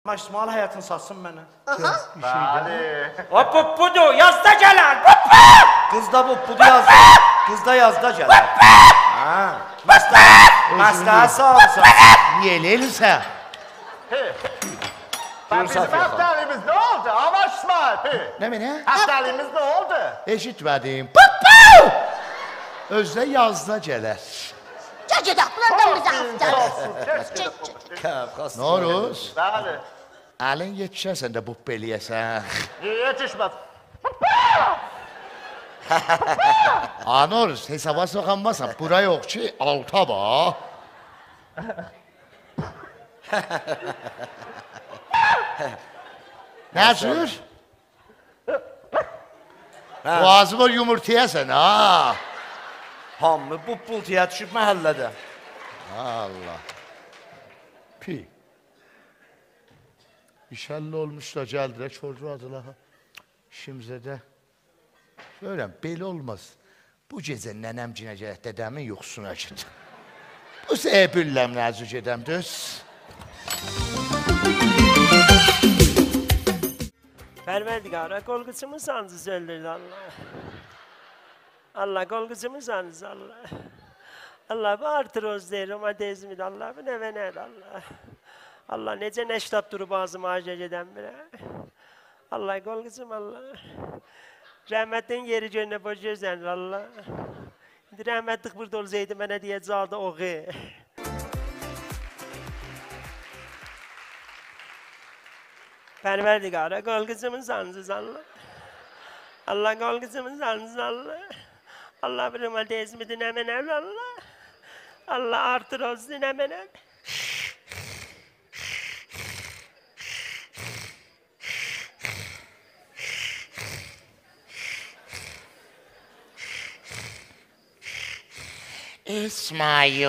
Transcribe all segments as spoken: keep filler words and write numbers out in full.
آمما اجتماعی حیاتینی ساتسین منه. آها. بلی. او بوببودور، یازدا گلر. بوببو! قیز دا بوببودور، یازدا. قیز دا یازدا گلر. هه. مصلحت، مصلحت ساغ اولسون. نییه ائله ائلیسن؟ هه. بویور، بیزیم صافی یاخا. هفته‌لیگیمیز نه اولدو؟ آمما اسماعیل، هه. نمنه؟ هفته‌لیگیمیز نه اولدو؟ ائشیتمه‌دیم. بوببو! اؤزو ده یازدا گلر. گل گئدک، بوراندان بیزه هفته‌لیک. چوخ ساغ اول، چوخ ساغ اول. گئت، گئت، گئت. کف، خاص. نوروز. بلی. الین یئتیشرسن ده بوببو ائلیه‌سن. یئتیشمز. آ، نوروز، حسابا سوخانماسان. بورا یوخ کی، آلتا باخ. نه جور؟ هه. بوغازی وور یومورتایا سن، ها. هامی بوببولتویا دوشوب محله‌ده. الله. پی. ایش حل اولموش دا، گلدیلر، کورکودادیلار. ایشیمیزه ده. گؤرورم، بئله اولماز. بو گئجه ننه‌مگینه گرک دده‌مین یوخوسونا گئدم. بو سفر بیللم نه جور گئدم، دوز. پروردگارا، قول-قیچیمین سانجیسی اؤلدوردو، الله. الله، قول-قیچیمین سانجیسی، الله. الله، بو آرتروز دئییر، روماتیزمدیر، الله، بو نمنه‌دیر، الله. الله، نئجه نشتاب دوروب آغزیما آژه گئدن بیره. الله، قول-قیچیم، الله. رحمتلیگین یئری گؤرونه بوش گؤزلدیر، الله. ایندی رحمتلیک بورادا اولسایدی، منه دئیه‌جکدی اوغو. پروردگارا، قول-قیچیمین سانجیسی، الله. الله، قول-قیچیمین سانجیسی، الله. الله، بو روماتیزمدیر، نمنه‌دیر، الله. الله، آرتروزدور، نمنه‌دیر. اسماعیل.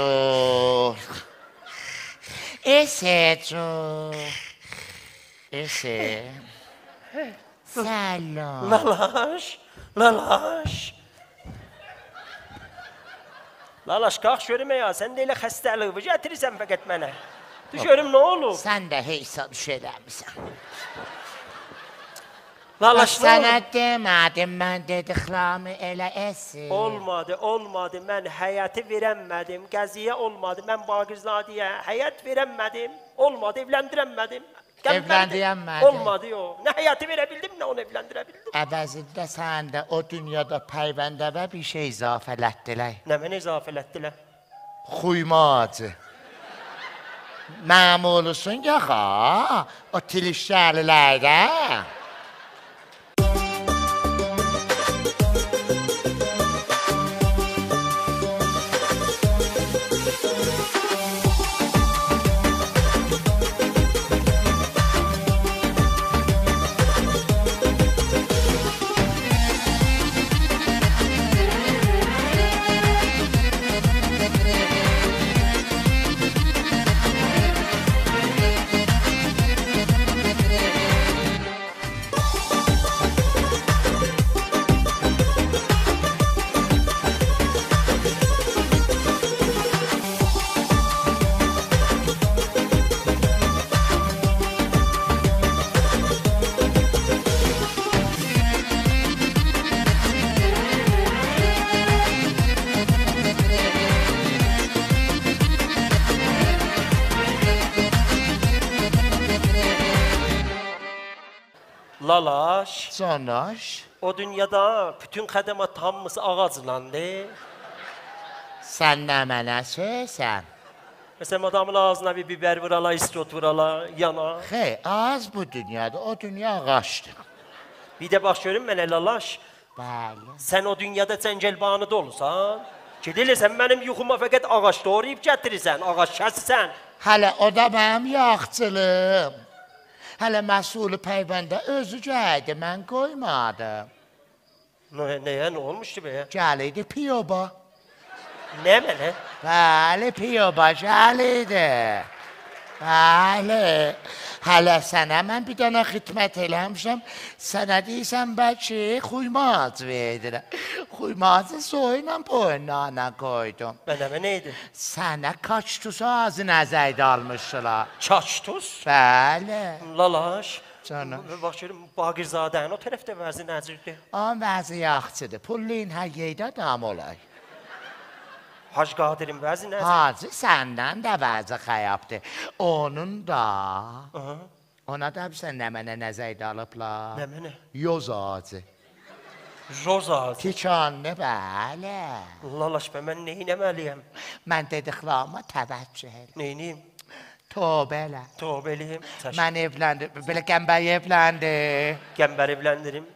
اسه‌جوق. اسه. سلام. لالاش، لالاش. لالاش، قالخ گؤروم یا، سن ده ائله خسته‌لیگی گتیریرسن فقط منه. دوش گؤروم نه اولوب؟ سن ده هئچ دوش ائله‌میسن. لالاش، نه اولوب؟ سنه دئمه‌دیم من دئدیکلریمی ائله، اسه؟ اولمادی، اولمادی. من حیطی وئرنمه‌دیم، قضیه اولمادی. من باقرزاده‌یه حیط وئرنمه‌دیم، اولمادی، ائولندیرنمه‌دیم. گل، اولمادی. اولمادی، یوخ. نه حیطی وئره بیلدیم، نه اونو ائولندیره بیلدیم. عوضینده سنین ده او دونیادا پیونده‌وه بیر شئی اضافه ائلتدیلر. نمنه اضافه ائلتدیلر؟ خویماجی. معمولوسون یوخ ها، او تیلیشگرلیلرده. لالاش. جاناش. او دونیادا بوتون خدمات هامیسی آغاجلاندی. سن نمنه سؤیسن؟ مثلا، آدامین آغزینا بیر بیبر وورالار، ایسکوت وورالار، یانا. خیر، آغاج بو دونیادیر، او دونیا آغاجدیر. بیر ده باخ گؤروم منه، لالاش. بلی. سن او دونیادا جنگلبانیدا اولورسان، گئدیرسن منیم یوخوما فقط آغاج دوغراییب گتیریرسن، آغاج کسیرسن. هله او دا منیم یاخچیلیغیم. هله مسئول پیونده اؤزو گلدی، من قویمادیم. نه، نییه، نه اولموشدو به؟ گلیردی پی‌بابا. نمنه؟ بلی، پی‌بابا گلیردی. بلی. هله سنه من بیر دنه خدمت ائله‌میشم. سنه دئییرسن بلکه خویماج وئردیرم. خویماجی سویونان بوینونا قویدوم. به نمنه ایدی؟ سنه کاکتوس آغاجی نظرده آلمیشدیلار. کاکتوس؟ بلی. لالاش. جانیم. باخ گؤروم، باقرزاده‌نین او طرفده وضعی نئجه‌دیر؟ اونون وضعی یاخشیدیر. پوللویون هر یئرده آدام اولار. حاج قادرین وضعی نئجه؟ حاجی سندن ده وضعی خرابدیر. اونون دا. آها. اونا دا بیلیرسن نمنه نظرده آلیبلار؟ نمنه؟ یوز آغاجی. روز آغاجی؟ تیکانلی، بلی. لالاش، به من نئینه‌مه‌لی‌یم؟ من دئدیکلریمه توجه ائله. نئینییم؟ توبه ائله. توبه ائله‌ییم. چشم. من ائولندیم. بئله قنبر ائولندی. قنبر ائولندیریم.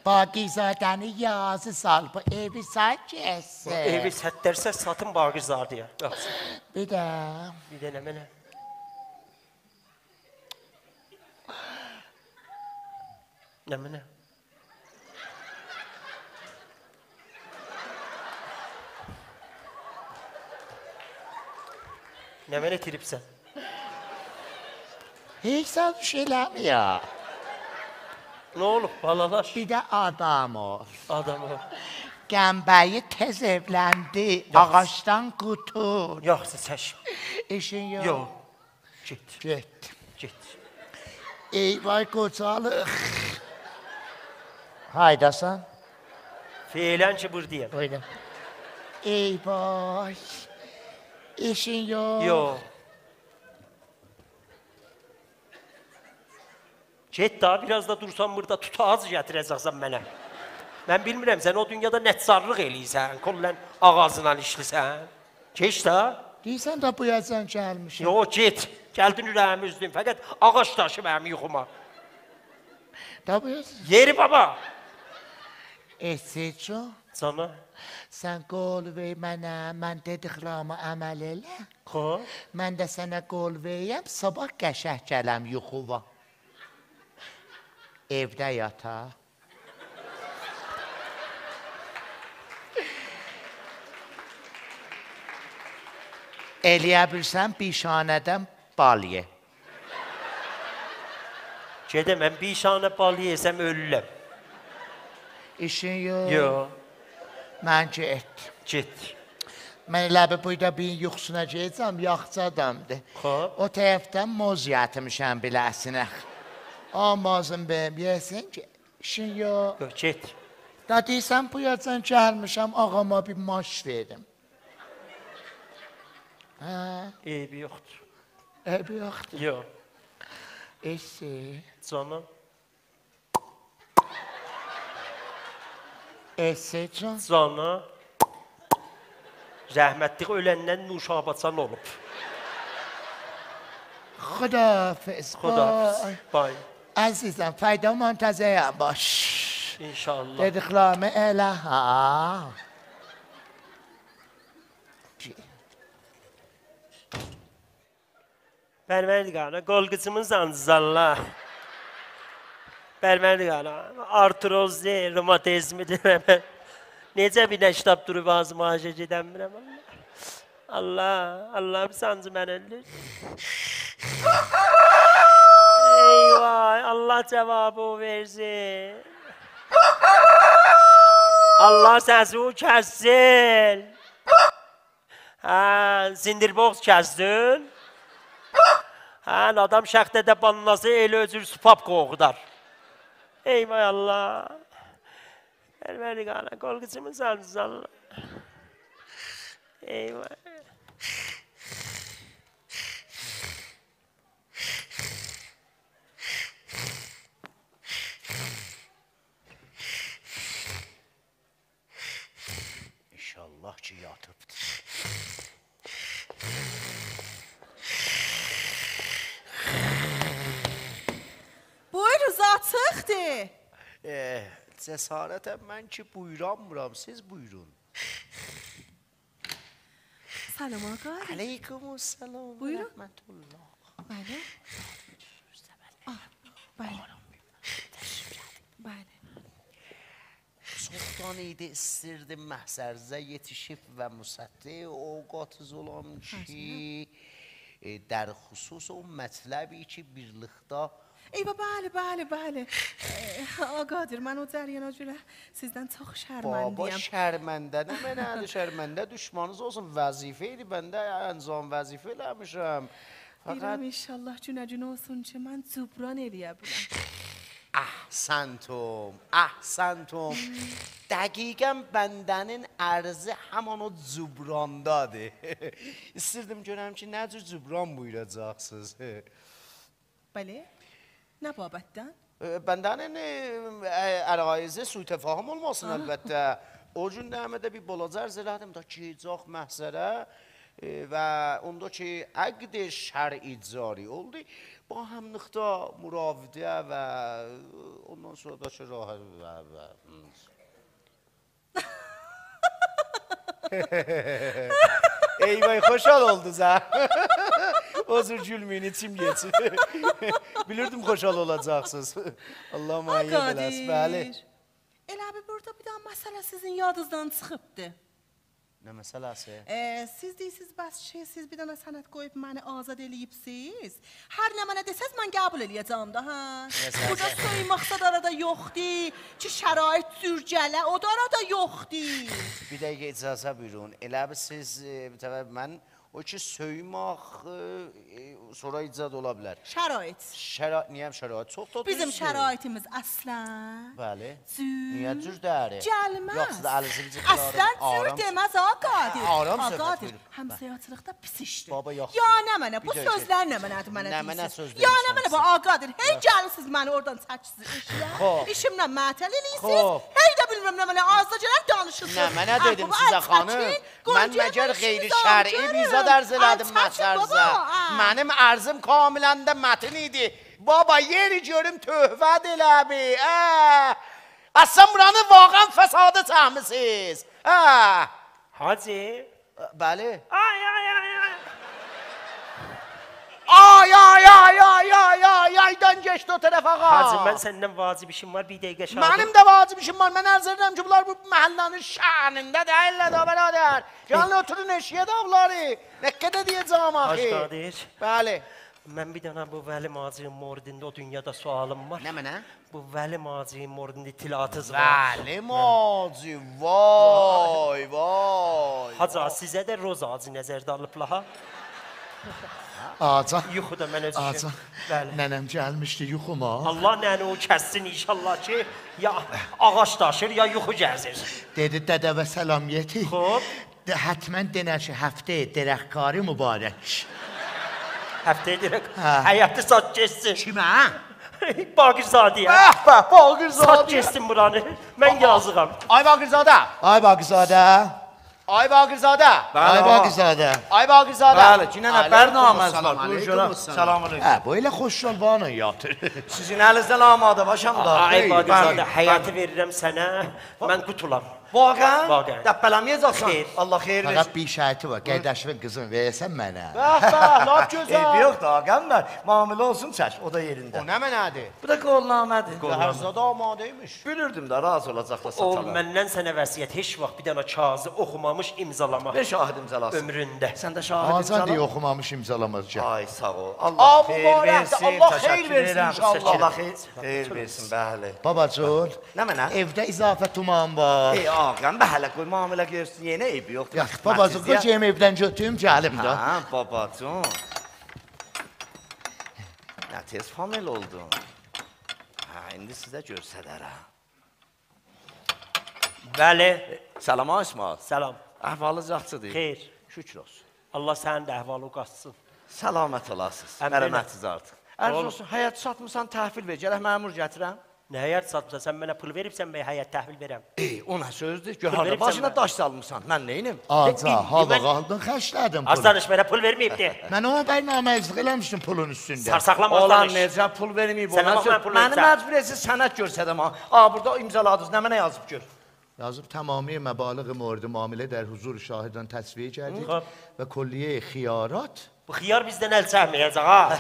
باقرزاده‌نی یازی سال، بو ائوی سات گئتسین. بو ائوی سات دئییرسن، ساتیم باقرزاده‌یه. یاخشی. بیر ده. بیر ده نمنه؟ نمنه؟ نمنه تیریبسن؟ هئچ زاد ایش ائله‌میر. نه اولوب، بالالاش؟ بیر ده آدام اول. آدام اول. قنبری تئز ائولندی، یاخشی. آغاجدان قوتول. یاخشی، چشم. ایشین یوخ. یوخ. گئت. گئت. گئت. ای وای، قوجالیق. هایداسان؟ فعلاً کی بوردایام. اویدا. ای وای. ایشین یوخ. یوخ. گئت دا، بیر آز دا دورسان بوردا، توتاج گتیره‌جکسن منه. من بیلمیرم، سن او دونیادا نجارلیق ائله‌ییرسن، کلاً آغاجلا ایشلیسن. گئت دا. دئییرسن ده بو یازدان گلمیشم. یوخ، گئت. گلدین اوره‌ییمی اوزدون. فقط آغاج داشی منیم یوخوما. دا بو یاز- یئری بابا. ائششک جان. جانا. سن قول وئر منه، من دئدیکلریمه عمل ائله. خوش. من ده سنه قول وئریرم، صاباح قشنگ گلم یوخووا. ائوده یاتا. ائلیه بیلسن، بیشانه‌دن بال یئ. گئدم، من بیشانه بال یئسم، اؤلورم. ایشین یوخ. یوخ. من گئت. گئت. من ائله بیل بوردا بیرین یوخوسونا گئده‌جم، یاخشی آدامدیر. خوش. او طرفدن موز گتیرمیشم بیله‌سینه. او موزون بئله یئسین کی، ایشین یوخ. یوخ، گئت. دا دئییرسن، بو یازدان گلمیشم، آغاما بیر ماش وئریم. هه؟ عیبی یوخدور. عیبی یوخدور. یوخ. ائششک. جانا. ائششک جان. جانا. رحمتلیک اؤلندن نوشابه‌چان اولوب. خداحافظ. خداحافظ. بای. بای. عزیزم، فردا منتظرم باش. انشاءالله. دئدیکلریمی ائله ها. پروردگارا، قول-قیچیمین سانجیسان الله. پروردگارا، آرتروزدی، روماتیزمیدی. نئجه بیر نشتاب دوروب آزمایشا گئدنمیرم، الله. الله، الله، بیر سانجی منی اؤلدور. ای وای، الله جوابی وئرسین. الله سسینی کسسین. هه، سیندیربوغاز کسدین. هه، آدام شاختادا بانناسا ائله اؤزو سوپاپ قورخودار. ای وای الله. پروردگارا، قول-قیچیمین سانجیسان الله. ای وای. انشاءالله کی یاتیبدیر. بویورون، زاد چیخدی. ائه، جسارتاً من کی بویورانمیرام، سیز بویورون. سلام آقا. علیکم السلام و رحمت الله. بویورون. بلی. آه، بلی. بلی. چوخدان ایدی، ایستیردیم محضرینیزه یئتیشیب و مسطح اوقاتینیز اولام کی، ائ، در خصوص او مطلبی کی، بیرلیکده... ایوا، بلی، بلی، بلی. ائ، آقا قادر، من او جریانا گؤره سیزدن چوخ... بابا، شرمنده‌یم. شرمنده نمنه‌دیر؟ شرمنده دوشمانینیز اولسون. وظیفه ایدی، من ده انجام وظیفه ائله‌میشم. دئییرم، فقط ان‌شاءالله گونه گون اولسون کی، من جبران ائلیه بیلم. احسنتم، احسنتم. دقیقاً بنده‌نین عرضی همان او جبراندادیر. ایستیردیم گؤرم کی، نه جور جبران بویوراجاقسینیز. بلی؟ نه بابتدن؟ ائ، بنده‌نین، ائ، ائ، عرایض سوء تفاهم اولماسین، آها، البته. او گون ده من ده بیر بالاجا عرض ائله‌دیم دا، گئده‌جاق محضره، ائ، و اوندا کی عقد شرعی جاری اولدو، با هملیکده مراوده و اوندان سونرا دا کی راحت و، و، ای وای، خوشحال اولدونوز ها؟ او جور گولمه‌یین، ایچیم گئچیر. بیلیردیم خوشحال اولاجاقسینیز. الله معین ائله‌سین. آقا قادر. بلی. ائله بیل بورادا بیر دنه مسئله سیزین یادینیزدان چیخیبدی. نه مسئله‌سی؟ ائ، سیز دئییرسیز، بس کی، سیز بیر دنه سند قویوب منی آزاد ائله‌ییبسیز. هر نمنه دئسز، من قبول ائلیه‌جم ده، هه. نه سند؟ بورادا سؤیماق زاد آرادا یوخدور کی، شرایط جور گله، او دا آرادا یوخدور. بیر دقیقه اجازه بویورون. ائله بیل سیز، ائ، بیر دفعه من او کی، سؤیماق، ائ، ائ، سونرا ایجاد اولا بیلر. شرایط. شرا-، نییه شرایط؟ چوخ دا بیزیم دوزدور. شرایطیمیز اصلاً... بلی. جور... نییه جور دئییل؟ گلمز. یوخسا دا الیزی بیزی... اصلاً جور دئمز، آقا قادر. آرام صحبت بویورون. آقا قادر، همسایه‌چیلیکده پیس ایشدیر. بابا، یوخ. یا نمنه، بو سؤزلر نمنه‌دیر منه دئییرسینیز؟ نمنه سؤز دئییرسن سن؟ یا نمنه، بو آقا قادر، هئی گلیرسینیز منی اورادان چکیرسینیز ائشییه. خوب. ایشیمدن معطل ائلییرسینیز. خوب. هئی ده بیلمیرم نمنه، آغزینا گلن دانیشیرسینیز. نمنه دئدیم سیزه، خانیم؟ آی بابا، آی چکین. من مگر غیر شرعی ویزا عرض ائله‌دیم محضر سیزه؟ منیم عرضیم کاملاً ده متین ایدی. بابا، یئری گؤروم تهمت ائله بیل. اه! اصلاً بورانی واقعاً فسادا چکمیسینیز. اه! حاجی؟ بلی. آی، آی، آی، آی. آی، آی، آی، آی، آی، آی، آی، آیدان گئچدی او طرف، آقا. حاجی، من سندن واجب ایشیم وار، بیر دقیقه شاگرد. منیم ده واجب ایشیم وار. من عرض ائدیرم کی، بونلار بو محله‌نین شأنینده دئییللر ده، برادر. گلین اوتورون ائشییه ده بونلاری. نه قدر دئیه‌جم آخی؟ حاج قادر. بلی. من بیر دنه بو ولی ماجی‌نین موردینده او دونیادا سؤالیم وار. نمنه؟ بو ولی ماجی‌نین موردینده اطلاعاتینیز وار؟ ولی ماجی، وای، وای، حاج آقا، وای. سیزه ده روز آغاجی نظرده آلیبلار ها؟ آقاجان. یوخودا من اؤز ایشیم. آقاجان. بلی. ننه‌م گلمیشدی یوخوما. الله ننه‌نی او کسسین ان‌شاءالله کی، یا آغاج داشیر، یا یوخو گزیر. دئدی، دده‌وه سلام یئتیر. خوب. ده، حتماً دئنه کی، هفته درختکاری مبارک. هفته درخت-، هه. حیاتی سات گئتسین. کیمه؟ باقرزاده‌یه. به، به، باقرزاده‌یه. سات گئتسین بورانی. من یازیغام. آی باقرزاده. آی باقرزاده. آی باقرزاده. بلی، آقا. آی باقرزاده. آی باقرزاده. بلی، کی، ننه، علیکم السلام، برنامه‌ز وار. بویور، علیکم السلام. سلام علیکم. هه، بو ائله خوشحالوانه یاتیر. سیزین الینیزدن آماده باشام دا. آی باقرزاده، بلی، حیاتی وئریرم سنه. من قوتولام. واقعاً؟ واقعاً. دبه‌له‌مه‌یه‌جکسن؟ خیر. الله خیر وئرسین. فقط بیر شرطی وار، قارداشیوین قیزینی وئره‌سن منه. به، به، لاپ گؤزل. عیبی یوخدور، آقام وار. معامله اولسون چک، او دا یئرینده. او نمنه‌دیر؟ بو دا قولنامه‌دیر. قولنامه. هر زاد آماده‌یمیش. بیلیردیم ده، راضی اولاجاقلار ساتالار. او، مندن سنه وصیت، هئچ واخت بیر دنه کاغیذی اوخومامیش امضالاماق. وئر شاهید امضالاسین. عؤمرونده. سن ده شاهید امضالا. آقاجان دئییر اوخومامیش امضالاماز، گل. آی، ساغ اول. آ، الله خیر وئرسین، مبارکدیر، الله خیر وئرسین، تشکر ائدیرم. ان‌شاءالله. الله خیر، خیر وئرسین، بلی. باباجان، نمنه؟ ائوده اضافه تومان وار. ای، آقام، به هله قوی معامله گؤرسون، یئنه عیبی یوخدور. یاخشی، باباجان، قوی گئدیم ائودن گؤتوروم، گلیم ده. هه، باباجان. نه تئز فامیل اولدون. هه، ایندی سیزه گؤستررم. بلی. سلام، آقا اسماعیل. سلام. احوالینیز یاخشیدیر؟ خیر. شکر اولسون. الله سنین ده احوالین قاچسین. سلامت اولاسینیز. امرینه. مرحمتینیز آرتیق. عرض اولسون، حیط ساتمیسان، تحویل وئر. گرک مأمور گتیرم. نه حیط ساتمیسان؟ سن منه پول وئریبسن، من حیط تحویل وئرم؟ ای، او نه سؤزدور؟ گؤر، پول هاردا وئریبسن باشینا منه؟ داش سالمیسان. من نئینیم؟ آقا، هاردان خرجله‌دین پولو؟ آز دانیش، منه پول وئرمه‌ییبدی. من اونا برنامه‌ریزی ائله‌میشدیم پولون اوستونده. سارساقلاما، آز دانیش. اولان نئجه پول وئرمه‌ییب، او نه سؤز؟ سنه باخما، پول وئرمیشم. منی مجبور ائتسین سند گؤرسدم ها. آ، بورادا امضالادینیز، نمنه یازیب گؤر. یازیب تمامی مبالغ مورد معامله در حضور شاهدان تصفیه گردید، خوب، و کلیهٔ خیارات. بو خیار بیزدن ال چکمه‌یه‌جک ها.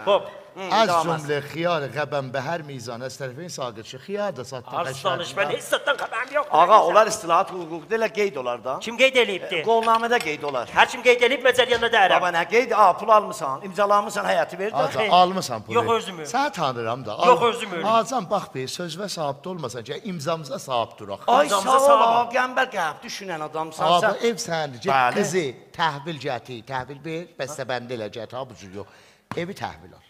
خوب. از جمله خیار قبم به هر میزان از طرفین ساقط شد. خیار دا ساتدیم، آز دانیش، من هئچ زاددان خبریم یوخ، آقا، اولار اصطلاحات حقوقدا ائله قید اولار دا. کیم قید ائله‌ییبدی؟ ائ، قولنامه‌ده قید اولار. هر کیم قید ائله‌ییب، مجریاندا دئییرم. بابا، نه قید؟ آ، پول آلمیسان، امضالامیسان، هیئتی وئر ده. آجا، آلمیسان پولو. یوخ، اؤزومو. سنی تانیرام دا. یوخ، آل. اؤزومو. آجام، باخ، بیر سؤزووه صاحیب ده اولماسان، گرک امضامیزا صاحیب دوراق. آی، امضامیزا ساغ اول، صاحیب. آقا، قنبر قلب، دوشونن آدامسان سن. آقا، ائو سنیندیر، گئت بلی. قیزی تحویل گتیر، تحویل وئر، بسته‌بندی ائله گتیر، ها، بو جور یوخ. ائوی تحویل آل.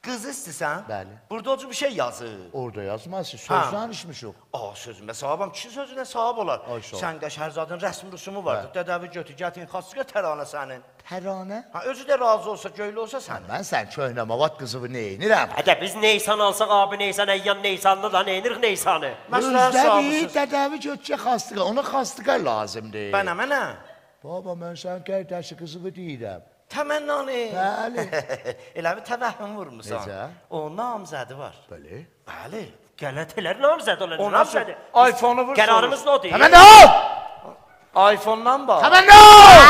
قیزی ایستیسن؟ بلی. بورادا او جور بیر شئی یازیر. اورادا یازماز کی، سؤز ها. دانیشمیشیق. آ، سؤزومه صاحابام، کیشی سؤزونه صاحاب اولار. آی، ساغ اول. سن قش هر زادین رسم رسومو واردیر. هه. دده‌وی گؤتور، گتیر، خواستگار ترانه سنین. ترانه؟ ها، اؤزو ده راضی اولسا، گؤیلو اولسا سنین. من سن کؤهنه مواد قیزیوی نئینیرم؟ اده بیز نیسان آلساق، آبی نیسان، عیان نیسانلی دا، نئینیریک نیسانی؟ مثلا اؤزده بیر صاحابیسیز. دده‌وی گؤتور، خواستگار، اونا خواستگار لازیمدیر. بنه منه. بابا، من سنین قرداشی قیزیوی دئییرم. تمنانی. بلی. ائله بیر توهم وورموسان. نئجه؟ اونون نامزدی وار. بلی. بلی. غلط ائلر، نامزد اولار، اونا نامزدی. سن آیفونو وور، قراریمیز سوروش. نودور؟ تمنا! آیفوندان باخ. تمنا!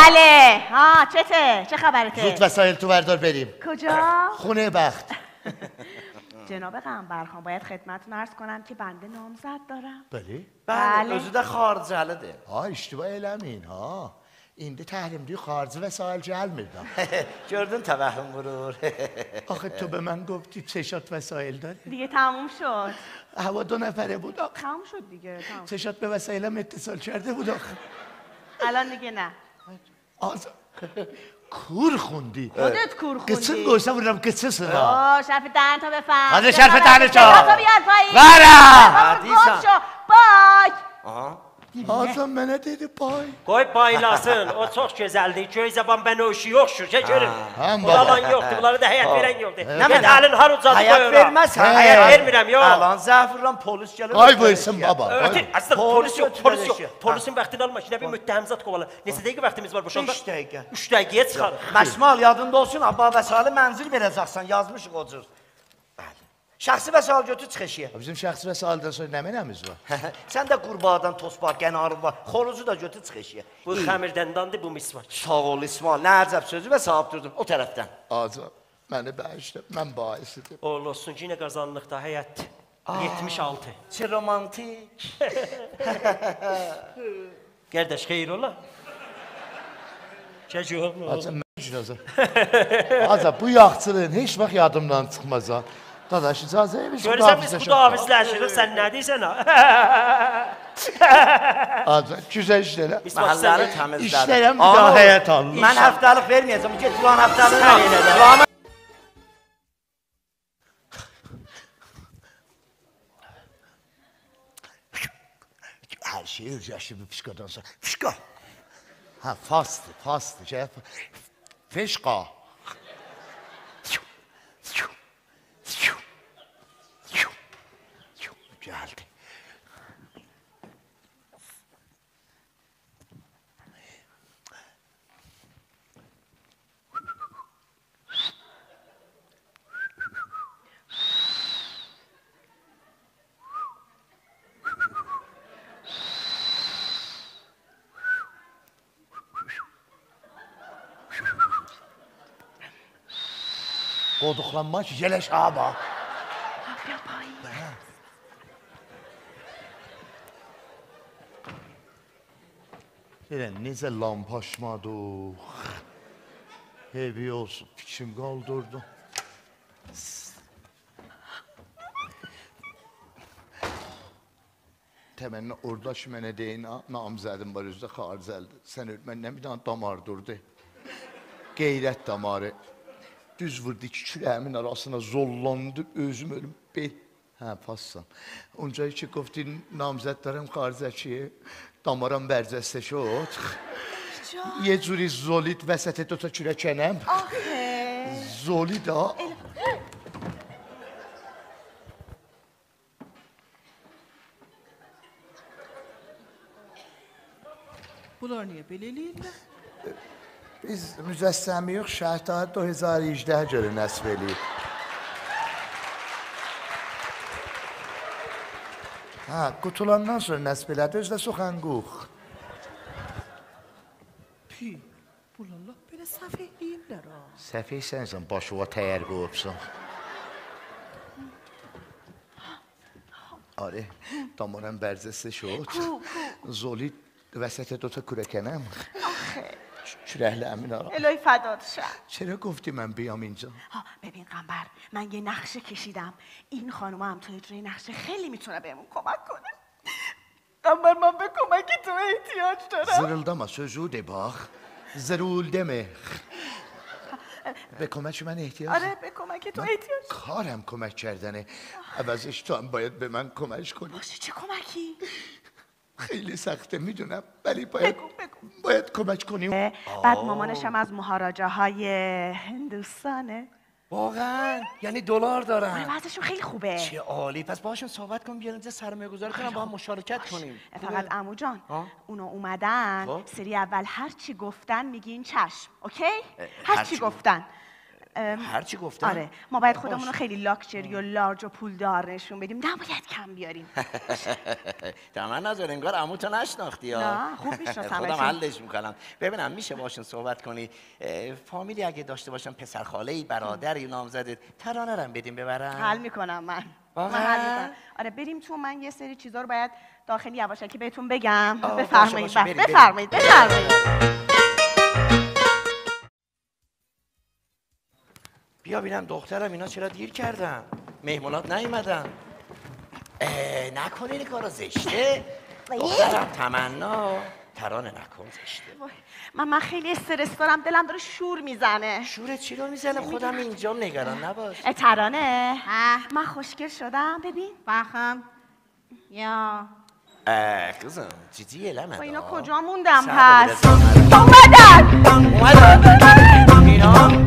بلی. ها، چته؟ چه خبرته؟ زود وسایل تو وردار بریم. کجا؟ خونه‌بخت. جناب قنبرخان، باید خدمتتون عرض کنم که بنده نامزد دارم. بلی. بلی، بلی. اؤزو ده خارجه‌لی‌دیر. ها، اشتباه ائله‌مه‌یین، ها. ایندی تحریم‌دی، خارجی وسایل گلمیر دا. گؤردون، توهم وورور. آخه تو به من گفتی چه شد وسایل داره؟ دیگه تموم شد. هوا دو نفره بود آخه. تموم شد دیگه، تموم. چه شد به وسایلم اتصال کرده بود آخه. الان دیگه نه. آز-، کور خوندی. خودت کور خوندی. قیچین قویسا وورورام قیچیسینا. اوه، شرف دهنتو بفهم. حاجی، شرف دهنتو. صداتو بیار پایین. وارا. بابا، حدیثم. گم شو. بای. آها. آجام منه دئدی بای. قوی بایلاسین، او چوخ گؤزلدیر. گؤی زبان بنوشی یوخ شو، گل گؤروم. ها، بابا. بونلار یوخدور، بونلاری دا حیات وئرن یوخدور. نه منه؟ گئت الین هاروجادی قویورام. حیات وئرمسن، حیات وئرمورم، یوخ. الان زهر وورورام، پلیس گلیر. آی، وورسون بابا، آی. اؤتور، اصلاً پلیس یوخ، پلیس یوخ. پلیسین واختینی آلما، ایچینه بیر متهم زاد قووالا. نئچه دقیقه واختیمیز وار بوشاندا؟ بئش دقیقه. اوچ دقیقه‌یه چیخاریق. مشمال، یادیندا اولسون، آبا وسایل منزل وئره‌جکسن، یازمیشیق او جور. بلی. شخصی وسایل گؤتور چیخ ائشیگه. بیزیم شخصی وسایلدن سونرا نمنه‌میز وار؟ سن ده قورباغادان توسباغ، قنارین وار. خوروزو دا گؤتور چیخ ائشیگه. بو خمیردنداندیر، بو مسواک. ساغ اول، اسماعیل. نه عجب سؤزو و صاحیب دوردون او طرفدن. آجا، منی باغیشلا، من باعث ائدیم. اوغلو اولسون کی، یئنه قازانلیق دا، حیات. آه، یئتمیش آلتی. چه رومانتیک. قارداش، خئییر اولا. گل گؤروم، نه اولدو؟ آجا، من آجا، بو یاخچیلیغین هئچ واخت یادیمدان چیخماز ها. داداش، اجازه وئر، بیز گؤرورسن، بیز خداحافظلشیریک. خداحافظلشیریک، سن نه دئییرسن ها؟ آجا، گؤزل ایشلره. بیز محله‌نی تمیزله‌دیک. ایشلرم بیر داها حیات آلمیشام. من هفته‌لیک وئرمه‌یه‌جم، گئت فلان هفته‌لیک وئر. فلان هر شئی اؤیرشدی بو فیشقادان سونرا. فیشقا! ها، فاستدی، فاستدی. شئی، فیشقا. گلدی. قودوقلانما کی، یئلش آبا. آبیا بای. هه. ائله نئجه لامپ آچمادیق؟ هئوی اولسون، فیکریم قالدیردی. تمنا، اورادا کی منه دئیین، ها، نامزدیم وار، اؤزو ده خارجه‌لی‌دیر. سن اؤل، مندن بیر دنه دامار دوردو. غیرت داماری. دوز ووردو ایکی کوره‌ییمین آراسینا، زوللاندی، اؤزوم اؤلوم. بئ-، هه، پاسسان. اونجا کی گفتی نامزد دارم خارجه کی، دامارام برجسته شد. جان. یه جوری زولید وسط دو تا کوره‌کنم. آخی. زولید ها. ائله بونلار نییه بئله ائله‌ییرلر؟ بیز مجسمه یوخ، شهرداری دو هزار و هجده گؤره نصب ائله‌ییب. هه، قوتولاندان سونرا نصب ائله‌دی، اؤزو ده سخنگوی. پی. بونلار لاپ بئله سفئه دئییرلر ها. سفئه سنسن، باشیوا تیر قویوبسان. آره، دامارم برجسته شد. کو، کو؟ زولی وسط دو تا کورکنم. آخه. کورکلی امین آقا. الهی فدات شم. چرا گفتی من بیام اینجا؟ ها، ببین قنبر، من یه نقشه کشیدم. این خانومه هم تو اجرای نقشه خیلی می‌تونه بهمون کمک کنه. قنبر، من به کمک تو احتیاج دارم. زیریلداما، سؤزو دئ باخ. زیریلداما. به کمک من احتیاج؟ آره، به کمک تو احتیاج. من کارم کمک کردنه. عوضش تو هم باید به من کمک کنی. باشه، چه کمکی؟ خیلی سخته می‌دونم، ولی باید، بگو، بگو. باید کمک کنی. بعد مامانش هم از مهاراجاهای هندوستانه. واقعاً؟ یعنی دلار دارن؟ آره، وضعشون خیلی خوبه. چه عالی. پس باهاشون صحبت کن، بیان اینجا سرمایه‌گذاری کنن، با هم مشارکت کنیم. باشه. فقط عمو جان، ها؟ اونا اومدن، خب. سری اول هر چی گفتن میگین چشم، اوکی؟ هر چی گفتن. ام، هر چی گفتن؟ آره، ما باید خودمون رو خیلی لاکچری و لارج و پولدار نشون بدیم، نباید کم بیاریم. تمنا جان، انگار عمو تو نشناختی، ها؟ نه، خوب می‌شناسمشون. خودم حلش می‌کنم. ببینم می‌شه باشون صحبت کنی؟ اه، فامیلی اگه داشته باشن، پسرخاله‌ای، برادری، نامزد ترانه رو هم بدیم ببرن. حل می‌کنم من. واقعاً؟ من حل می‌کنم. آره، بریم تو، من یه سری چیزا رو باید داخل یواشکی بهتون بگم. آه، باشه، بفرمایید، باشه، بریم، بریم. بفرمایید، بفرمایید. بیا بینم دخترم، اینا چرا دیر کردن؟ مهمونات نیومدن؟ اه، نکن این کارا، زشته. وای. دخترم، تمنا، ترانه نکن، زشته. وای. من، من خیلی استرس دارم، دلم داره شور می‌زنه. شورت چی رو می‌زنه؟ نمی‌دونم. خودم اینجام، نگران نباش. اه، ترانه. اه. من خوشگل شدم، ببین. بخم. یا. اه، قیزیم، جیجیک ائله‌مه دا. اینا کجا موندن پس؟ اومدن! اومدن! اینا؟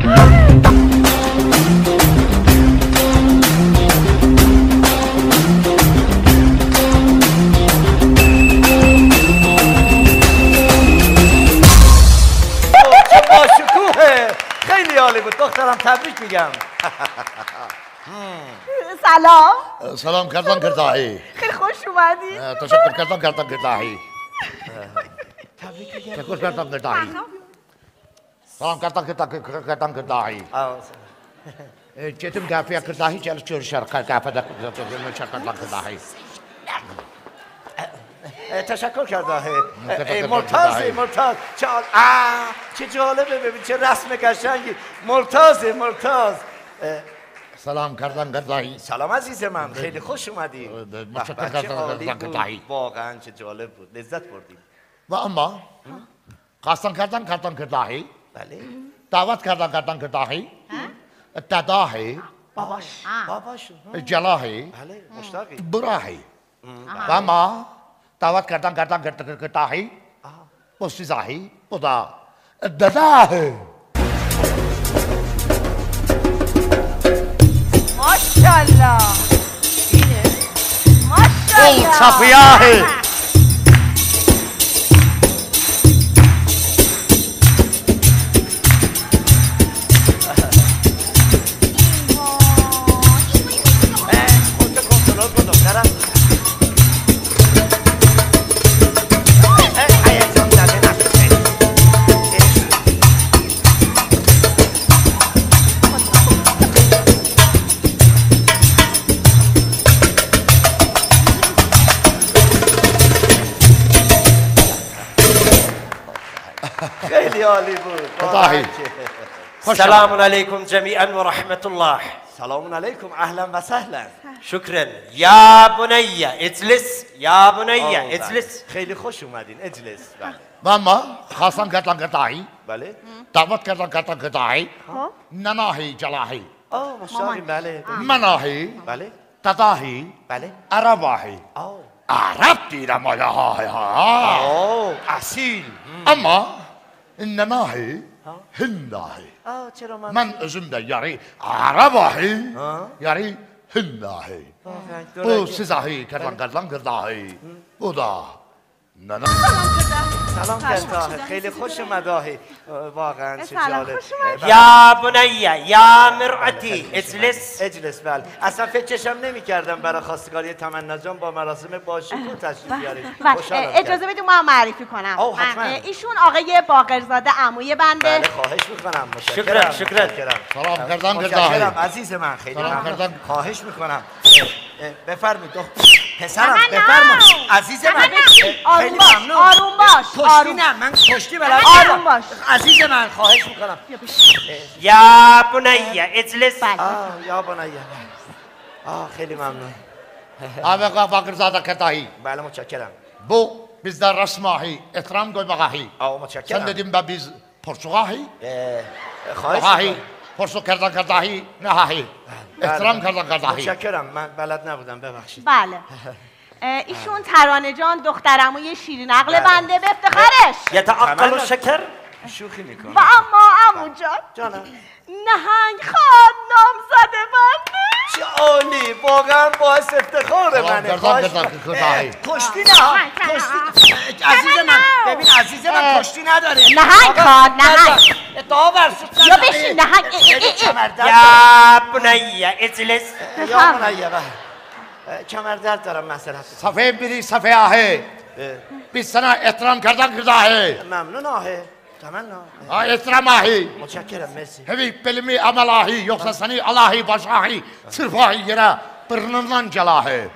چه باشکوهه! خیلی عالی بود دخترم، تبریک می‌گم. سلام. سلام کردن کرداهی. خیلی خوش اومدی. اه، تشکر کردن کردن کرداهی. تبریک می‌گم. تشکر کردن کرداهی. سلام. سلام کردن کردن کردن کرداهی. آه، سلام. اه، گئدیم قهوه‌یه کرداهی، گلیب گؤروشریک قه-، قهوه‌ده کردن کرداهی. اه، تشکر کرداهی. اه، اه، ممتاز، ممتاز. چه عال-، آه، چه جالبه، ببین چه رسم قشنگی. ممتاز، ممتاز. اه، سلام کردن کرداهی. سلام عزیز من، خیلی خوش اومدی. اه، اه، متشکر کردن کرداهی. به به، چه عالی بود. واقعاً چه جالب بود، لذت بردیم. و اما خواستن کردن کردن کرداهی. بله. دعوت کردن کردن کرداهی. ها؟ دداهی. باباش. ها. باباش، ها. جلاهی. بله، مشتاقی. براهی. آها. و اما دعوت کردن کردن کرد-، کرد-، کرداهی. آها. بو سیزاهی، بو دا دداهی. ماشاءالله. ماشاءالله. بو چاپیاهی. خیلی عالی بود. خدایی. واقعاً که. خوش آمدید. سلام علیکم جمیعاً و رحمت الله. سلام علیکم، اهلاً و سهلاً. شکراً. یا بنیه، اجلس. یا بنیه، آه، بله. اجلس. خیلی خوش اومدین، اجلس. بله. و اما خواستن کردن کرداهی. بله. دعوت کردن کردن کرداهی. خب. نناهی جلاهی. آه، ماشاءالله، مامان. بله. آه. مناهی. بله. دداهی. بله. عرباهی. آه. عرب دئییرم، آی، های، ها. آه. اصیل. هم. اما نناهی، ها؟ هنداهی. آه، چرا من من اؤزوم ده یاری عرباهی، ها؟ یاری هنداهی. آه، بو درسته. سیزاهی، کردن کردن کرداهی. هم. بو دا ننه. سلام کرداهی. سلام کرداهی. خیلی خوش اومداهی. اه، واقعاً چه جالب. اه، سلام، خوش اومدید. یا بنیه، یا مرأتی، بله، بله، خوش اومدید. اجلس. اجلس، بله. اصلاً فکرشم نمی‌کردم برای خواستگاری تمنا جان با مراسم باشکوه تشریف بیارید. بله. خوشحالم. اه، اجازه بدید ما معرفی کنم. آه، حتماً. اه، ایشون آقای باقرزاده، عموی بنده. بله، خواهش می‌کنم. متشکرم، شکراً، شکراً. متشکرم. سلام کردن کرداهی. متشکرم، عزیز من، خیلی ممنون. سلام کردن. خواهش می‌کنم. اه، اه، بفرمایید. پسرم، تمنا. بفرما. عزیز من. تمنا. اه، خیلی آروم باش، ممنون. آروم باش، کشتی آروم. نه، من کشتی بلد نیستم. آروم باش. عزیز من، خواهش می‌کنم. یا بشین. اه. یا بنی، اجلس. بله. آه، یا بنی. آه، خیلی ممنون. آقا فقیرزاده کداهی. بله، متشکرم. بو بیزده رسم آهی، احترام قویماق آهی. آه، متشکرم. سن دئدین به بیز پرسوق آهی؟ اه، خواهش آهی، می‌کنم. پرسوق کردن کرداهی، نه آهی؟ بله، احترام بله. کردن کرداهی. متشکرم، من بلد نبودم، ببخشید. بله. اه، ایشون ترانه جان، دختر عموی شیرین عقل بله. بنده، به افتخارش. یتعقل تمنا. شکر. شوخی می‌کنم. و اما عمو جان. جانم. نهنگ خان نامزد منه. چه عالی، واقعاً باعث افتخار منه. گردن، خواهش گردن، می‌کنم. گردن، گردن. اه، کشتی نه، ها؟ کشتی. اه، عزیز من، ببین عزیز من، اه. کشتی نداره. نهنگ آقا، خان، نهنگ. اه، دعا ورسید. یا بشین، نهنگ. اه، اه، اه، اه. کمر درد دارم. یا بنی، اجلس. اه، یا بنی، بله. اه، کمر درد دارم، معذرت. صفحه بیری، صفحه آهی. اه. بیز سنه احترام کردن کرداهی. ممنون آهی. تمنا. آه، احترام آهی. متشکرم، مرسی. هوی بیلمی عمل آهی، یوخسا سنی آلاهی، باش آهی، چیرپاهی یئره، بورنوندان گلاهی. اه،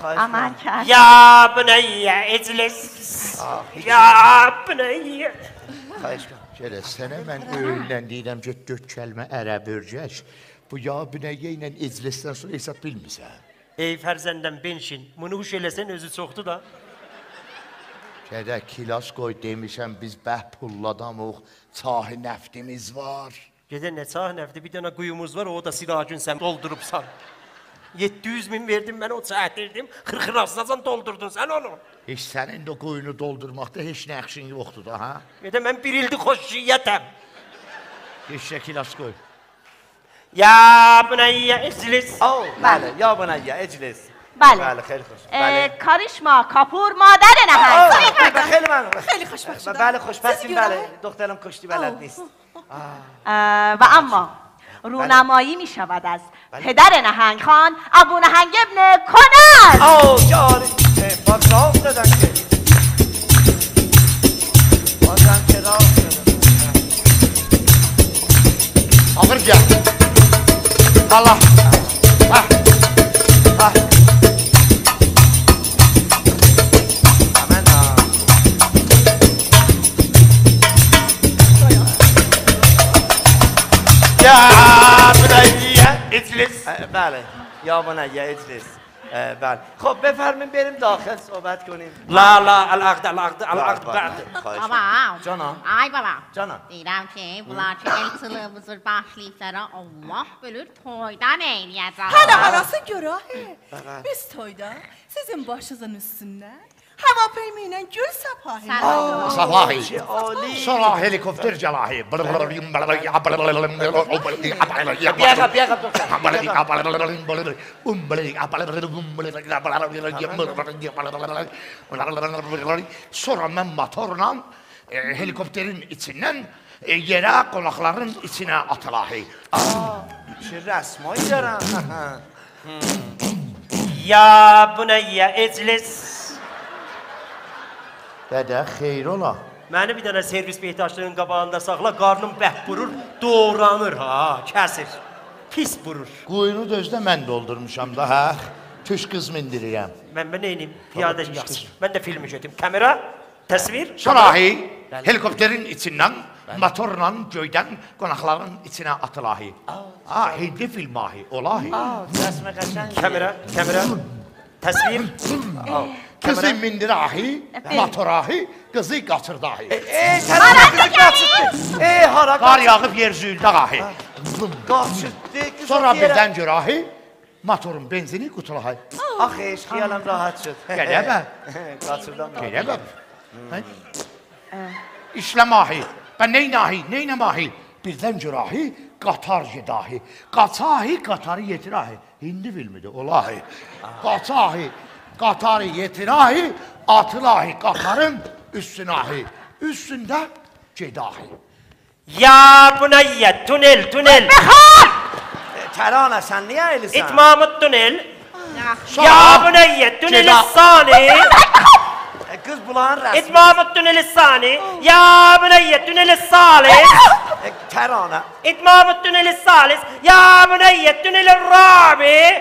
خواهش می‌کنم. آمان کرد. یا بنی اجلس. آه، هیچ. یا بنی. خواهش می‌کنم. شؤیله، سنه من اؤیوندن دئییرم کی، دؤرد کلمه عربی اؤرگش. بو یا بنی ایله اجلسدن سونرا حساب بیلمیرسن. ای فرزندم، بنشین. بونو هوش ائله‌سن، اؤزو چوخدور دا. گده کلاس قوی، دئمیشم، بیز به پوللو آدامیق، چاه نفتیمیز وار. گده نه چاه نفتی؟ بیر دنه قویوموز وار، او دا سیراجون سن دولدوروبسان. یئددی یوز مین وئردیم من، او چاه دئییردیم، خیرخیراسیناجان دولدوردون سن اونو. هئچ سنین ده قویونو دولدورماقدا هئچ نقشین یوخدور دا، ها؟ گده من بیر ایلدیر خشکیتم. ائششک کلاس قوی. یا بنی اجلس. آه، بله، یا بنی اجلس. بله. بله، خیلی خوش. اه، بله. کاریشما کاپور، مادر نهنگ. آه، بله، خیلی ممنون. خیلی خوشبخت شدم. بله، خوشبختیم، سیزی گؤرم. بله. دخترم کشتی بلد نیست. آه. اه، و اما بله. رونمایی می‌شود از بله. پدر نهنگ خان، ابو نهنگ ابن کنر. آه، جان. اه، باز راه افتادن که. بازم که راه افتادن. آغیر گل. الله. ها. ها. آمین ها. یا بنی اجلس. اه، بله. یا بنی اجلس. اه، بله. خب، بفرمایین بریم داخل صحبت کنیم. لا، لا، العقد، العقد، العقد بله، بله. بعد. خواهش می‌کنم. بابا. جانم. آی بابا. جانم. دئییرم کی، بونلار کی، ائلچیلیغیمیزی باشلاییبلار ها، الله بیلیر تویدا نه ائله‌یه‌جکلر. هله هاراسین گؤرک، هه؟ بله. بیز تویدا سیزین باشینیزین اوستوندن هواپیما ایله گول سپاهی. سپاهی. آه، چه عالی. سونرا هلیکوپتر گلاهی. بیر دقیقه، بیر دقیقه، دور. سونرا من موتورلا، ائ، هلیکوپترین ایچیندن، ائ، یئره، قوناقلارین ایچینه آتیلاهی. آه، چه رسمایی دارن. یا بنی اجلس. دده، خیر اولا؟ منی بیر دنه سرویس بهداشتی‌نین قاباغیندا ساخلا، قارنیم برک وورور، دوغرانیر ها، کسیر. پیس وورور. قویونو دا اؤزو ده من دولدورموشام دا، هه؟ تورک قیز میندیریرم. من، من نئینیم؟ پیاده تامام، تورک قیز. یاخشی. من ده فیلمی گؤتوروم. کامئرا، تصویر، سونرا کامئرا. آهی، بله. هلیکوپترین ایچیندن، بله. موتورلا گؤیدن قوناقلارین ایچینه آتیلاهی. آه، آه، هندی فیلم آهی، اولاهی. آه، رسم قشنگ. کامئرا، کامئرا. تصویر. آه، قیزی کامئرا. میندیراهی، بله. موتوراهی، قیزی قاچیرداهی. ائ، ائ، ترانه قیزی قاچیردی. ائ، هارا قار قاچیردی؟ یاغیب یئر زویولداهی. ها. قاچیردی، قیز سونرا او یئره بیردن گؤراهی، موتورون بنزینی قوتولاهی. آخ، هئچ خیالیم راحت شد. گله به. قاچیردام. گله به. هه؟ ایشله‌ماهی. به نئیناهی، نئینه‌ماهی؟ بیردن گؤراهی، قاطار گئداهی. قاچاهی، قاطاری یئتیراهی. هندی فیلمی‌دیر، اولاهی. قاچاهی، قاطاری یئتیراهی، آتیلاهی، قاطارین اوستوناهی. اوستونده گئداهی. یا بنی، تونل، تونل. بخار! ترانه، سن نییه ائلیسن؟ اتمام التونل. یاخشی. یا بنی، تونل الثانی. ائ، قیز، بولارین رسمی. اتمام التونل الثانی. یا بنی، تونل الثالث. ائ، ترانه. اتمام التونل الثالث. یا بنی، تونل الرابع.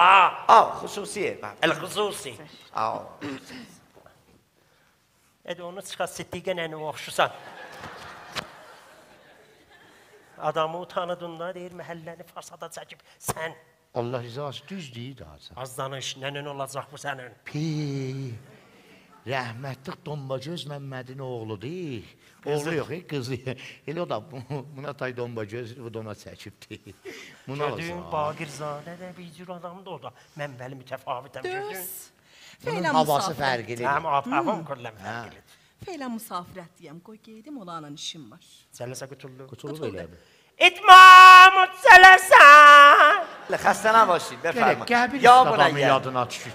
آللاه. آ، خصوصی ائو، بلی. الخصوصی. آ. ائله اونو چیخار، صدیقه ننه‌وه اوخشوسان. آدامی اوتاندیردین دا، دئییر، محله‌نی فسادا چکیب سن. الله رضاسی، دوز دئییر داها سن. آز دانیش، ننه‌ن اولاجاق بو سنین. پی. رحمتلیک دونباگؤز ممدین اوغلودور. قیزی. اوغلو یوخ، ائ، قیزی. ائله او دا بو-، بونا تای دونباگؤز، بو دا اونا چکیبدی. بونو گؤردون، آلاسان. باقرزاده ده بیر جور آدامدیر او دا. من ولی متفاوتم، گؤردون؟ دوز. بونون فعلاً هاواسی مسافرت. فرقلیدیر. هم، آب-، هاوام کلاً فرقلیدیر. فعلاً مسافرتده‌یم، قوی گئدیم، اولارلا ایشیم وار. جلسه قوتولدو. قوتولدو. قوتولدو ائله بو. اتمام الجلسه. خسته نباشید، بفرمایید. گرک قبیر اوستادامین یادینا دوشور.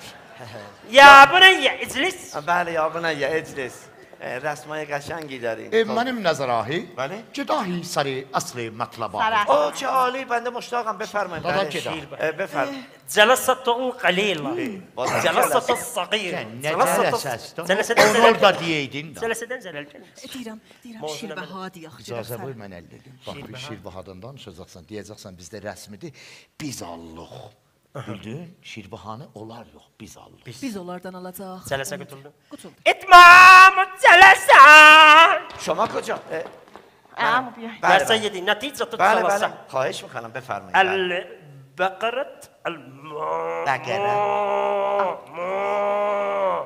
یا بنی اجلس. بله، یا بنی اجلس. اه، رسمای قشنگی داریم. اه، خب. منیم نظر آهی. بله. گداهی سر اصل مطلب آهی. سر اصل. اوه، چه عالی، بنده مشتاقم، بفرمایید. دادا بله. گدا. اه، بفرمایید. جلسة القليل. باز جلسة الصغير. سن نه جلسه، جلسه‌سن؟ جلسه‌دن اونو زلل اورادا گلمز. دئیه‌یدین ده. جلسه‌دن زلل گلمز. ائ، دئییرم، دئییرم، موضوع شیر نه‌دیر؟ بها دئیک، اجازه بویور، من حل ائدیم. باخ، شیر بیر بها. شیر بهادان دانیشاجاقسان، دئیه‌جکسن، بیزده رسمیدیر، بیز آلیریق. آها. بیلدین؟ شیر بهانی اونلار یوخ، بیز آلیریق. بیز. بیز اونلاردان آلاجاغیق. جلسه قوتولدو. قوتولدو. اتمام الجلسه. شما کجا؟ اه، آ، بله. بو بیر. بله، بله. سیدی، نتیجه بله، بله. جلسه. خواهش می‌کنم، بفرمایید. بله. البقرة، الما-، بقره. ما-،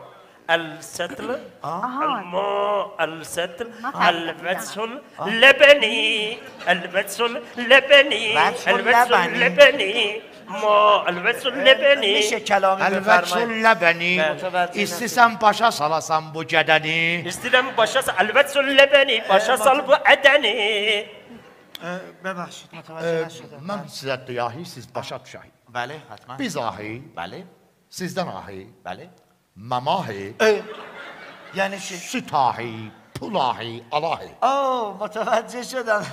السطل، آه. آها. الما-، السطل، ما فهمیدم. الوجه اللبنی، الوجه اللبنی، وجه اللبنی. اللبنی. ما الوجه اللبنی. می‌شه کلامی بفرمایید؟ الوجه اللبنی. بله. متوجه نشدم. ایستیسن باشا سالاسان بو گده‌نی؟ ایستیرم باشا سا-، الوجه اللبنی، باشا سال بو اده‌نی. اه، ببخشید، متوجه نشدم. اه، من سیزه دئیه‌ییم، سیز باشا دوشه‌یین. بله، حتماً. بیز آهی. بله. سیزدن آهی. بله. مماهی. اه، یعنی چی؟ سود آهی، پول آهی، آلاهی. اوه، متوجه شدم.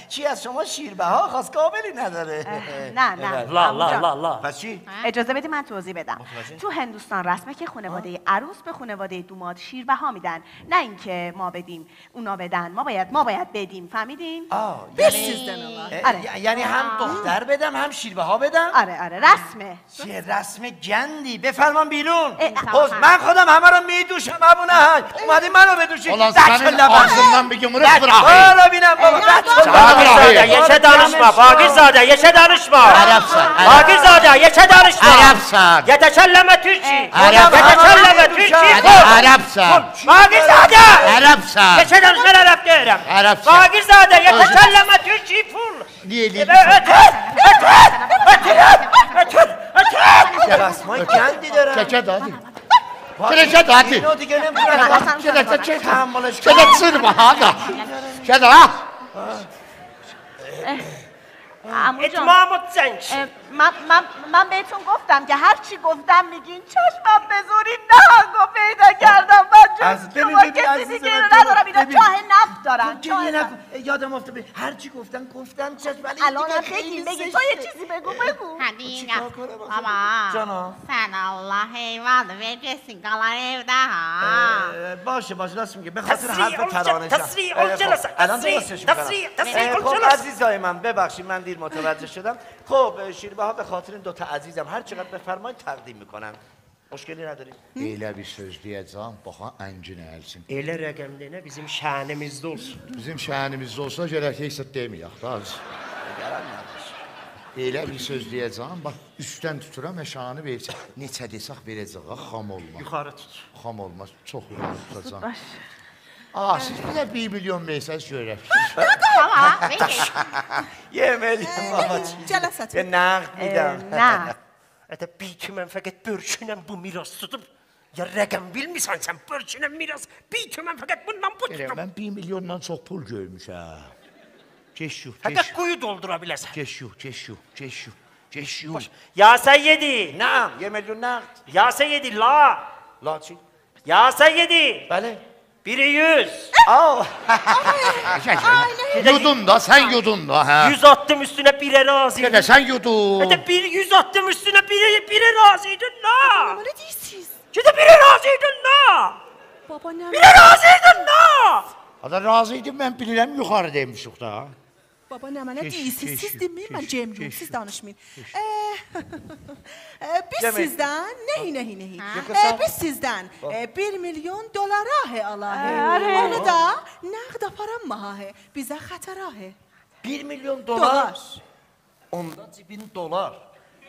چی، از شما شیر بها خاص قابلی نداره؟ اه، نه، نه، بله. لا، لا، عموجان. لا، لا. پس چی؟ اجازه بدی من توضیح بدم. متوجه. تو هندوستان رسمه که خانوادهٔ آه. عروس به خانوادهٔ دوماد شیر بها می‌دن، نه اینکه ما بدیم. اونا بدن، ما باید، ما باید بدیم، فهمیدین؟ آه، بیز یعنی، سیزدن آلاق. اه، آره. یع-، یعنی هم آه. دختر بدم، هم شیر بها بدم؟ آره، آره، رسمه. چه رسم گندی، بفرمان بیرون. اه، اه. اوز، من خودم همه رو می‌دوشم، ابو نهنگ. اومدی منو بدوشی. اولان، سنین آغزیندان بیر یومروق وورارام. برو بینم بابا، اه، بد شد. جناب آقای. باقرزاده، یئکه دانیشما، باقرزاده، یئکه دانیشما. عربسن، عرب. باقرزاده، یئکه دانیشما. عربسن. یتکلم تورکی. عرب. یتکلم تورکی. عرب. عربسن. باقرزاده! عربسن. یئکه دانیش، من عرب دئییرم. عربسن. باقرزاده، یتکلم تورکی، فول. نییه، نییه؟ ائ، اؤتور، اؤتور، اؤتور، اؤتور، اؤتور. دستمال گندی دارم. چکه دادی. باخ، چکه دادی. اینو دیگه نمی‌تونم. چکه، چکه. تحملش کنم. چکه، چیر بها دا. چکه ها. عموجان. اتمام الجنگ. اه، من، من، من بهتون گفتم که هر چی گفتم میگین، چشمم به زوری نهنگو پیدا کردم. من جز شما کسی دیگه رو ندارم. اینا چاه نفت دارن، چاه نفت. خب، گریه نکن. اه، یادم افتاد. هر چی گفتم، گفتم، چشم، ولی دیگه خیلی زشته. الان هم بگین، بگین. تو یه چیزی بگو، بگو. چیکار کنم آخه؟ بابا، جانا. سن الله حیوانی، وئره‌جکسن قالار ائوده ها. اه، باشه، باشه، راست میگه. به خاطر حرف ترانه جان. تسریع الجلسه، تسریع الجلسه. اه، خب، الان درستش می‌کنم. تسریع، تسریع الجلسه. اه، خب، عزیزای من، ببخشید، من دیر متوجه شدم. خب، اه، شیر بها به خاطر این دو تا عزیزم، هر چقدر بفرمایید تقدیم می‌کنم. مشکلی نداریم. ائله بیر سؤز دئیه‌جم، باخ ها، انگین اگیلسین. ائله رقم دئنه، بیزیم شأنیمیزده اولسون. بیزیم شأنیمیزده اولسا، گرک هئچ زاد دئمه‌یک دا، آز. ائله بیر سؤز دئیه‌جم، باخ، اوستدن توتورام، اشانی وئره‌جک. نئچه دئسک وئره‌جک، ها، خام اولماز. یوخاری توت. خام اولماز، چوخ یوخاری توتاجاغام. باش. آ، سیز بیر ده بیر میلیون وئرسز گؤرک. تامام، پکی. یئ، میلیون، اه، باباجیق. جلسه. یئ، نقد می‌دم. اه، نه. اده بیر تومن فقط بؤرکونن بو میراث توتوب. یا رقم بیلمیرسن سن، بؤرکونن میراث، بیر تومن فقط بوندان بو توتوب. ائله من بیر میلیوندان چوخ پول گؤرموشم. گئچ یو، گئچ یو. فقط قویو دولدورا بیله‌سن. گئچ یو، گئچ یو، گئچ یو، گئچ یو. باش. یا سیدی. نعم، یه میلیون نقد. یا سیدی، لا. لا چی؟ یا سیدی. بله. بیری یوز. آو. یودون دا، سن یودون دا، هه. یوز آتدیم اوستونه، بیره راضی ایدیم. گده، سن یودون. گده بیر یوز آتدیم اوستونه، بیره، بیره راضی ایدین دا. نه دئییرسینیز؟ گده بیره راضی ایدین دا. بابا، نه؟ بیره راضی ایدین دا. آدا راضی ایدیم، من بیلیرم، یوخاری دئمیشیک دا. بابا، نمنه دئییرسینیز؟ سیز دئمه‌یین، من گئچ، گئچ، گئچ، گئچ. سیز دانیشمایین. گئچ. اه، اه، بیز سیزدن، نهی، نهی، نهی. ها؟ اه، بیز سیزدن، اه، بیر میلیون دلار آهی آلاهی. آره. اونو دا نقد آپارانماهاهی. بیزه خطر آهی. بیر میلیون دلار؟ دلار. اوندا جیبین دولار.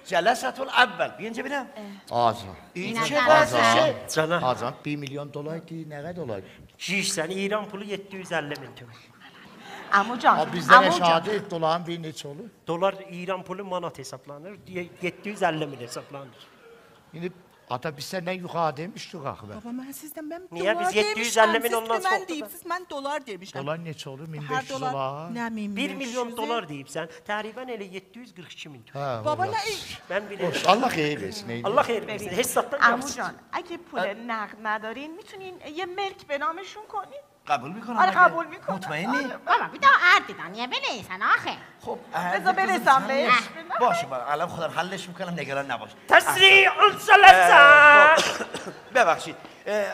جلسة الاول. بیرینجی بیلم. آجا. ایکی نه قدر؟ وزیر. جانا. آجا، بیر میلیون دلار دئییر، نه قدر اولار؟ گیرسن، ایران پولو یئددی یوز اللی مین تومن. عموجان، آ، بیزدن عموجان. آشاغیدا دلارین بیری نئچه اولور؟ دلار ایران پولو مانات حسابلانیر، یئ-، یئددی یوز اللی مین حسابلانیر. ایندی آتا، بیز سندن یوخاری دئمیشدیک آخی به. بابا، من سیزدن، من نییه؟ دلار بیز یئددی یوز اللی مین دئمیشدیم، اوندان سیز به من چوخدور دا. دئییبسیز، من دلار دئمیشدیم. دلار نئچه اولور؟ مین بئش یوز نمنه‌یین دولار؟ بیر میلیون دلار دئییبسن، تقریباً ائله یئددی یوز قیرخ ایکی مین تومن. هه، بابا، اولار. نه ای-، من بیلیرم. خوش، الله خیر وئرسین، ائله. الله خیر وئرسین. هئچ زاددان یاخشی. عموجان، اگه پول نقد ندارین، می‌تونین یه ملک به نامشون کنین. قبول می‌کنم آره، مگه؟ قبول می‌کنم. مطمئنی؟ آره. بابا، بیر داها عرض ائده، نییه بئله ائدیرسن آخی؟ خب، عرض بذار قیزیم برسم چند بهش. باشه، بابا، الان خودم حلش می‌کنم، نگران نباش. تسریع الجلسه. اه، خب. ببخشید. اه،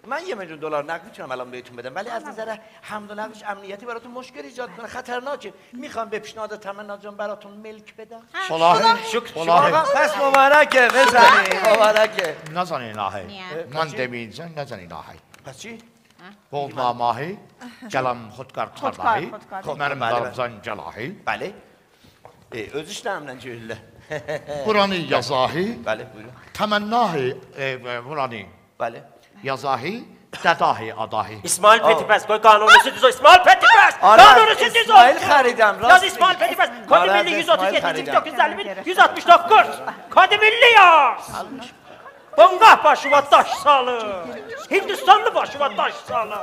من یه میلیون دلار نقد می‌تونم الان بهتون بدم، ولی از نظر حمل و نقلش امنیتی براتون مشکل ایجاد کنه، خطرناکه. می‌خوام به پیشنهاد تمنا جان براتون ملک بدم. ها، والله، شدم. شکر، والله. شکر. آقا، پس مبارکه، بزنید. مبارکه. نازنین آهی. نییه؟ من دئمه‌یینجه نازنین آهی. پس چی؟ بوغولما ماهی، گلم خودکار خودکار، تارداهی، خودکار. خب، منیم بله، بله. دالیمجان گلاهی. بله. ائ، اؤز ایشلریمله گؤرورلر. بورانی یازاهی، بله، بویورون. تمناهی، ائ، ائ، بورانی بله. یازاهی، دداهی، آداهی. اسماعیل آه. پتی‌پز، قوی قانونوسو دوز اول. اسماعیل پتی‌پز، آره، قانونوسو دوز اول. اسماعیل خریدم، یاز راست اسماعیل می‌گی. پتی‌پز. کد آره، ملی اسماعیل یوز اوتوز یئددی، خریدم. دوکوز اللی بیر، یوز آلتمیش دوققوز. کد ملی یاز. بونگاه باشیوا داش سالیم. هندوستانلی باشیوا داش سالیم.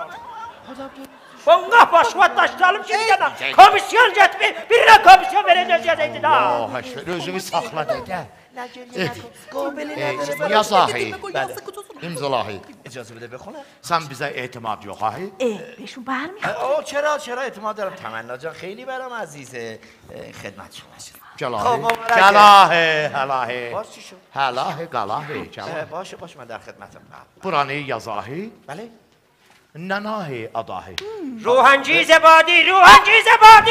بونگاه باشیوا داش سالیم کی، بیر دنه کمیسیون گتیریب، بیر دنه کمیسیون وئره‌جک، گله‌جکدی دا. الله اکبر، اؤزونو ساخلا، دده. نه گریه، ائ، نه قابلی ائ، نداره. یازاهی. بله. امضالاهی. اجازه بده بخونم. سن بیزه اعتماد یوخ آهی؟ ائ، بهشون برمی‌خوره. اه، او چرا، چرا اعتماد دارم؟ تمنا جان خیلی برام عزیزه. اه، خدمت شما هستم. گلاهی. خب، مبارکه. گلاهی، هلاهی. باز چی شد؟ هلاهی، گلاهی، گلاهی. اه، باشه، باشه، من در خدمتم. بورانی یازاهی. بله. نناهی، آداهی. روح‌انگیز عبادی، روح‌انگیز عبادی.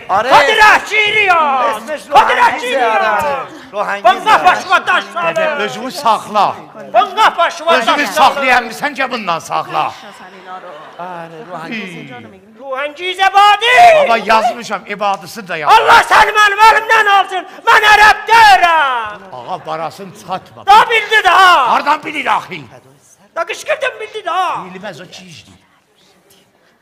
آره. کد رهگیری یاز. اسمش کد روح‌انگیزه، رهگیری آره. یاز. روح‌انگیزه. بونگاه باشیوا داش سالیم. دده، اؤزونو ساخلا. بونگاه باشیوا داش سالیم. اؤزونو ساخلایانمیسان، گل بوننان ساخلا. آره، روح‌انگیز. هی. روح‌انگیز عبادی. بابا، یازمیشام، عبادی‌سینی دا یاز. الله سنی منیم الیمدن آلسین. من عرب دئییرم. آقا، باراسینی چیخارتما. دا بیلدی دا. هاردان بیلیر آخی؟ دا قیشقیردیم، بیلدی دا. بیلمز، او گیجدیر.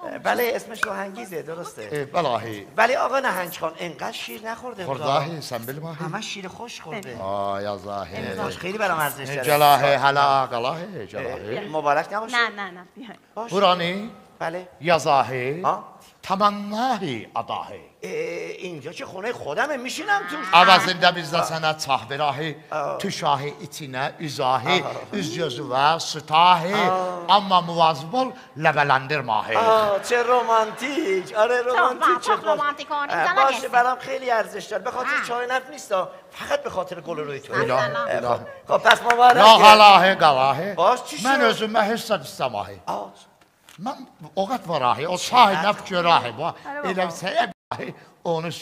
اه، بله، اسمش روح‌انگیزه، درسته. ائ، بلاهی. ولی آقا نهنگ‌خان، انقدر شیر نخورده امروز. خورداهی، سن بیلماهی. همه شیر خوش خورده. آی، آزاهی. امروز خیلی برام ارزش داره. گلاهی، هلا، گلاهی، گلاهی. اه، مبارک نباشه. نه، نه، نه، بیاین. باش. بورانی بله. یازاهی، ها؟ تمناهی، آداهی. اه، اینجا که خونه‌ی خودمه، می‌شینم توش. عوضینده بیز ده سنه چاه وئراهی، آه. توشاهی ایچینه، اوزاهی، آه. اوز گؤزووه سوتاهی. آه. آمما مواظب اول، لوله‌لندیرماهی. آه، چه رومانتیک. آره، چوخ، رومانتیک، چوخ چوخ خوش. رومانتیک اولدون، اه، سنه باشه، گؤرسن. برام خیلی ارزش داره. به خاطر ها. چای نفت نیستا. فقط به خاطر گل روی تو. الهی، اه، الهی. خب، خب، پس مبارکه. لاهلاهی، گلاهی. باش، چی شد؟ من اؤزومه هئچ زاد ایسته‌ماهی. آه. من او قدر وار آهی، او چای نفت گؤراهی، بو، آره، ائله بابا. سنه اونو س-،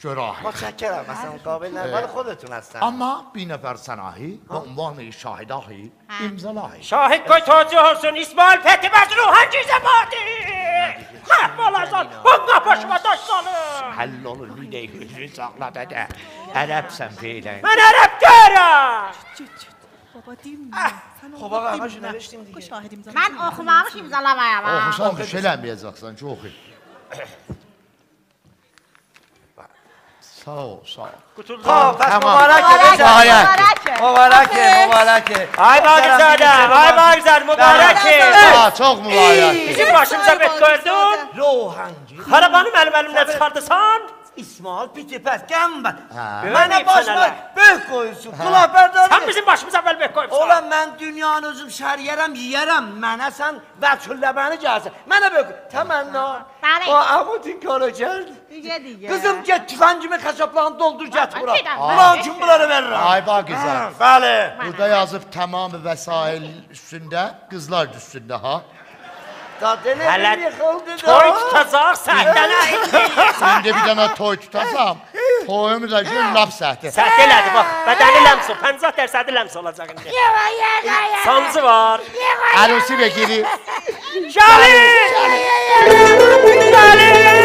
گؤراهی. متشکرم، اصلاً قابل نه، اه. مال خودتون هستن. آمما بیر نفر سناهی، به ها. عنوان شاهداهی، ها. امضالاهی. شاهد قوی توجیه اولسون، اسماعیل پتی‌پز، روح‌انگیز عبادی. محو اولاجاق، بونگاه باشیوا داش سالیم. حل اولور، بیر دقیقه اؤزونو ساخلا، دده. عربسن فعلاً. من عرب دئییرم. گئت، گئت. بابا، دئییم. اه، سن خب، آقا، همه‌شو نوشتیم دیگه. قوی شاهد امضا. من اوخومامیش، امضالامایام ها. اوخوسان، بیر شئی ائله‌مه‌یه‌جکسن کی، اوخو. ساغ اول، ساغ اول. قوتولدو. خب، پس تمام. مبارکه، مبارکه، بزن. مبارکه. مبارکه، آفرین. مبارکه. آی باقرزاده، آی باقرزاده، مبارکه. بله. آه، چوخ مبارک. بیزیم باشیمیزا بئت قویدون. روح‌انگیز. خارابانی منیم الیمدن چیخاردیسان. اسماعیل پتی‌پز، گم بر. ها. منه بؤیوک باشیما سنه. بؤیوک قویوسون، ها. کلاهبرداری. سن بیزیم باشیمیزا اول بؤیوک قویوسان. اولا من دونیانی اؤزوم شرله‌یه‌رم، یئیه‌رم، منه سن وجه‌اللبنی گلسن. منه بؤیوک قوی. تمنا. بلی. او عمود این کارو کرد. دیگه، دیگه. قیزیم، گئت توفنگیمی خشابلارینی دولدور، گتیر بورا. آی، بونلارین اوچون بونلاری وئریرم. آی، باقرزاده. ها، بلی. بورادا یازیب تمام وسایل اوستونده، قیزلار اوستونده، ها؟ دا دئنه هله بیر ییخیلدی دا. توی توتاجاق، سهدن ائله‌ییرسن. ایندی بیر دنه توی توتاجاغام. تویومو دا گؤر، لاپ سهته. سهته ائله‌دی، باخ. بدنی لمس اول، پنجاه درصدی لمس اولاجاق ایندی. یوخ، یوخ، یوخ. سانجی وار. یوخ، یوخ. عروسی بگیری. گلین! گلین! گلین!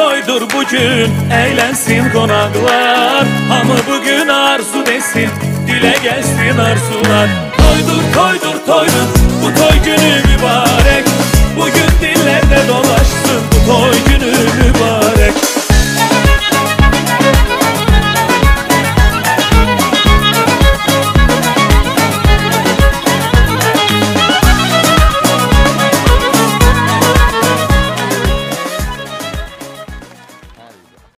تویدور بو گون، اَیلنسین قوناقلار. هامی بو گون آرزو دئسین، دیله گلسین آرزولار. تویدور، تویدور، تویدور، بو توی گونو مبارک. بو گون دیللرده دولاشسین، بو توی گونو مبارک.